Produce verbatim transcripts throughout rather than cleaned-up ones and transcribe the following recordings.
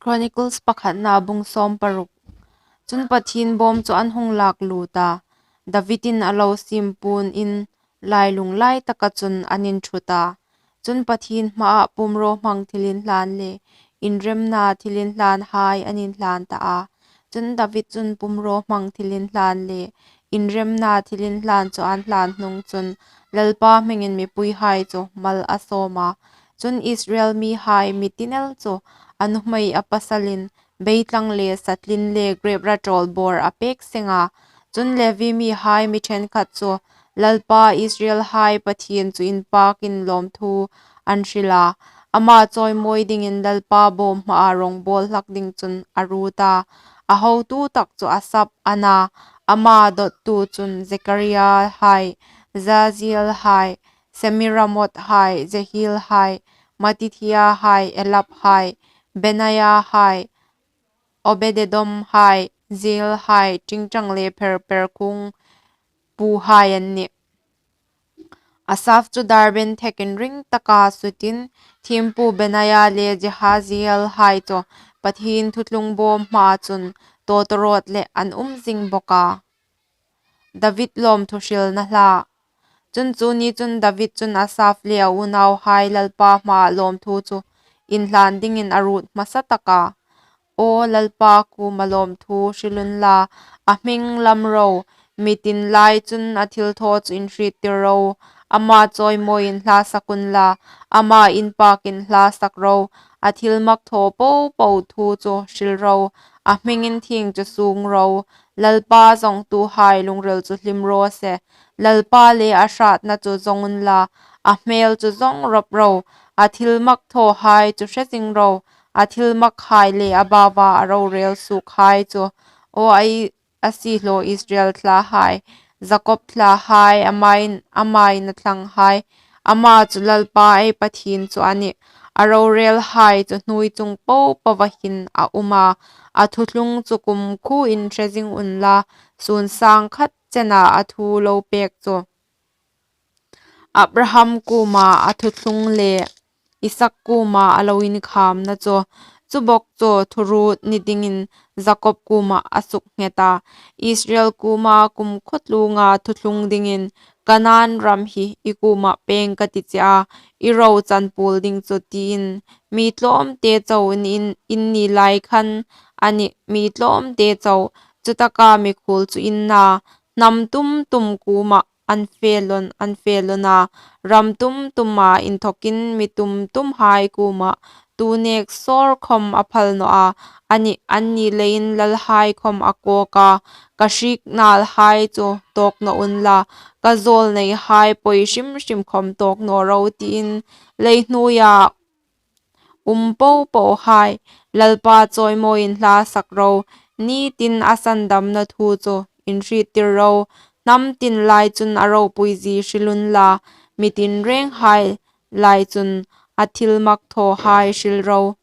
Chronicles pakhatna bung sawm paruk. Chun Pathien bawm chu an hung lak lut a, Davidin a lo siem puon in lailung lai taka chun an inṭhut a. Chun Pathien hmaah pumrawhmang thilinhlan le inremna thilinhlanhai an inhlan ta a. Chun David chun pumrawhmang thilinhlan le inremna thilinhlan chu an hlan hnung chun Lalpa hmingin mipuihai chu mal a sawm a. Chun Israel mihai mi tinel chu a nuhmei a pasalin beitlang le satlin le grep ra ṭawl bawr a pek seng a. Chun Levi mihai mi ṭhenkhat chu Lalpa Israelhai Pathien chu inpakin lawmthu an hril a. Ama chawimawi dingin Lalpa bawm hmaa rawngbawl hlak ding chun a ruot a. A hotu tak chu Asaph a na, ama dawttu chun Zekaria hai, Jaaziel hai, Semiramoth hai, Jehiel hai, Mattithia hai, Elaph hai, Benaia hai, Obed-edom hai, Jeiel hai, ṭingṭang le pherper kung puhai an nih. Asaph chu darben thekin ring taka sutin, thiempu Benaia le Jahaziel hai chu Pathien thuthlung bawm hmaa chun tawtawrawt le an um zing bawk a. David lawmthu hrilna hla. Chun chu ni chun David chun Asaph le a unauhai Lalpa hmaa lawmthu chu inhlan dingin a ruot hmasa tak a. Aw Lalpa kuoma lawmthu hril unla, a hming lam ro, mi tin lai chun a thilthaw chu inhriettir ro, ama chawimawiin hla sak unla, ama inpakin hla sak ro, a thilmak thaw po po thu chu hril ro, a hming inthieng chu sung ro, Lalpa zawngtuhai lungril chu hlim raw se, Lalpa le a hratna chu zawng unla, a hmel chu zawng rawp ro, a thilmak thawhai chu hre zing ro, a thilmakhai le a baua a rorel suokhai chu. Aw a i, a siehlaw Israel thlahai, Jakob thlahai, amain, amain a thlanghai, ama chu Lalpa ei Pathien chu a nih. A rorelhai chu hnuoi chung po poa hin a um a, a thuthlung chu kumkhuoin hre zing unla, sun sang khat chena a thu lo pek chu. Abraham kuoma a thuthlung le Isak kuoma a lo inkhamna chu, chu bawk chu thuruot ni dingin Jakob kuoma a suknghet a. Israel kuoma kumkhuo tlunga thuthlung dingin Kanaan ram hi i kuoma peng ka ti che a, i ro chanpuol ding chu tiin, mi tlawmte chau in, in, in ni lai khan a nih, mi tlawmte chau, chutaka mikhuol chu in na, hnam tum tum kuoma an fe lawn, an fe lawn a, ram tum tuma inthokin mi tum tumhai kuoma tu nek sawr khom a phal naw a, a nih, anni leiin lalhai khom a kawk a, ka hriek nalhai chu tawk naw unla, ka zawlneihai pawi hrim hrim khom tawk naw ro tiin, lei hnuoia um po pohai, Lalpa chawimawiin hla sak ro, nitin a sandamna thu chu inhriettir ro, hnam tin lai chun a ropui zie hril unla, mi tinrenghai lai chun a thilmak thawhai hril ro.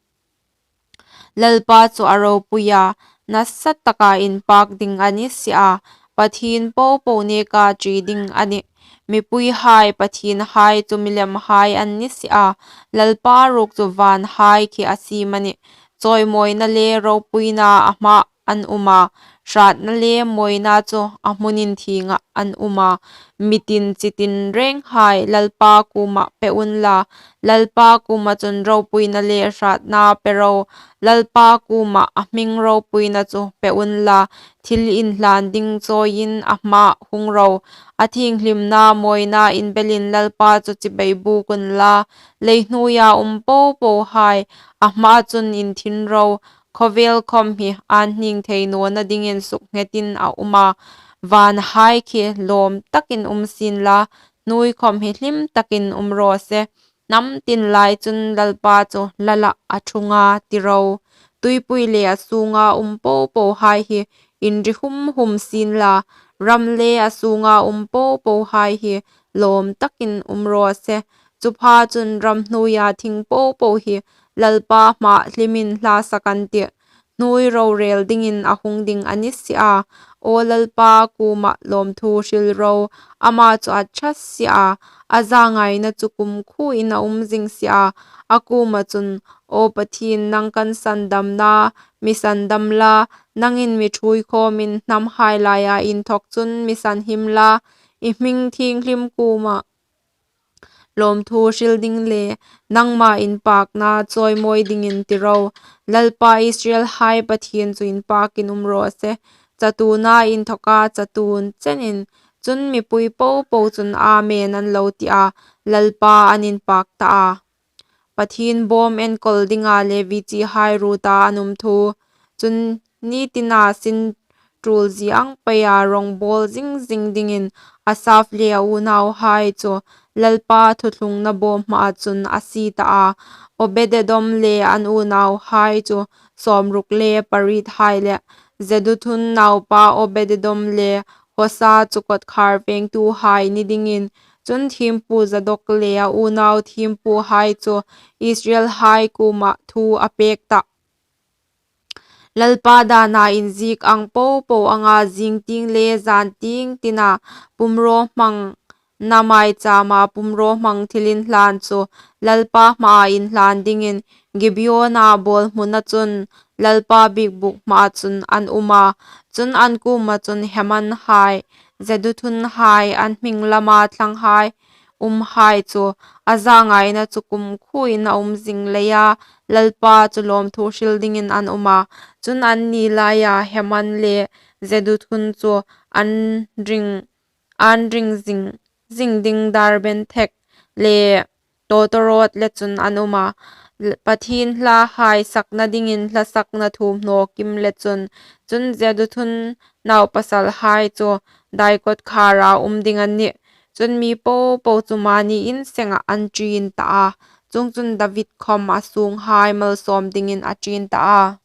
Lalpa chu a ropui a, nasa taka inpak ding a ni si a, Pathien po po neka ṭi ding a nih. Mipuihai pathienhai chu milemhai an ni si a, Lalpa ruok chu vanhai khi a siem a nih. Chawimawina le ropuina a hmaah an um a, hratna le mawina chu a hmun inthiengah an um a. Mi tin chi tinrenghai, Lalpa kuomah pe unla, Lalpa kuoma chun ropuina le hratna pe ro, Lalpa kuoma a hming ropuina chu pe unla, thil inhlan ding chawiin a hmaah hung ro, a thienghlimna mawina inbelin Lalpa chu chibai buk unla, lei hnuoia um po pohai, a hmaa chun inthin ro, khawvel khom hi an hning thei nawna dingin suknghetin a um a, vanhai khi lawm takin um sienla, hnuoi khom hi hlim takin um raw se, hnam tin lai chun Lalpa chu lalah a ṭhung a ti ro. Tuipui le a sunga um po pohai hi inri hum hum sienla, ram le a sunga um po pohai hi lawm takin um raw se. Chu pha chun ram hnuoia thing po po hi Lalpa hmaah hlimin hla sak an tih. Hnuoi rorel dingin a hung ding a ni si a, Aw Lalpa kuomah lawmthu hril ro, ama chu a ṭha si a, a zangaina chu kumkhuoin a um zing si a. A kuoma chun, Aw Pathien, nang kan sandamna, mi sandam la, nangin mi ṭhuoi khâwmin hnamhai laia inthawk chun mi sanhim la, i hming inthieng kuomah lawmthu hril ding le nangma inpâkna chawimawi dingin ti ro. Lalpa Israelhai Pathien chu inpâkin um raw se, chatuona inthawka chatuon chenin. Chun mipui po po chun, Amen, an lo ti a, Lalpa an inpâk ta a. Pathien bâwm enkawl dinga Levi chihai ruota an um thu. Chun ni tina sin ṭûlzie ang peia rawngbâwl zing zing dingin Asaph le a unauhai chu Lalpa thuthlungna bâwm hmaa chun a sie ta a. Obed-edom le an unauhai chu sâwmruk le pariethai leh, Jeduthun naupa Obed-edom le Hosa chu kawtkhâr vêngtuhai ni dingin. Chun thiempu Zadok le a unau thiempuhai chu Israelhai kuomah thu a pêk tah. Lalpa dâna inziek ang po po anga zîngtieng le zântieng tina pumrawhmangna maichâma pumrawhmang thilinhlân chu Lalpa hmaa inhlân dingin Gibeona bâwlhmuna chun Lalpa biekbûk hmaa chun an um a. Chun an kuoma chun Hemanhai, Jeduthunhai, an hming lama thlanghai umhai chu, a zangaina chu kumkhuoin a um zing leia Lalpa chu lawmthu hril dingin an um a. Chun anni laia Heman le Jeduthun chu an ring, an ring zing, zing ding Darbenthek le Totorot le chun an um a, Pathien hlahai sakna dingin hlasakna thuomhnaw kim le chun. Chun Jeduthun naupasalhai chu dai kawtkhâra um ding an nih. Chun mi po po chu mâni in sengah an ṭin ta a. Chuongchun David khawm a sûnghai malsâwm dingin a ṭin ta a.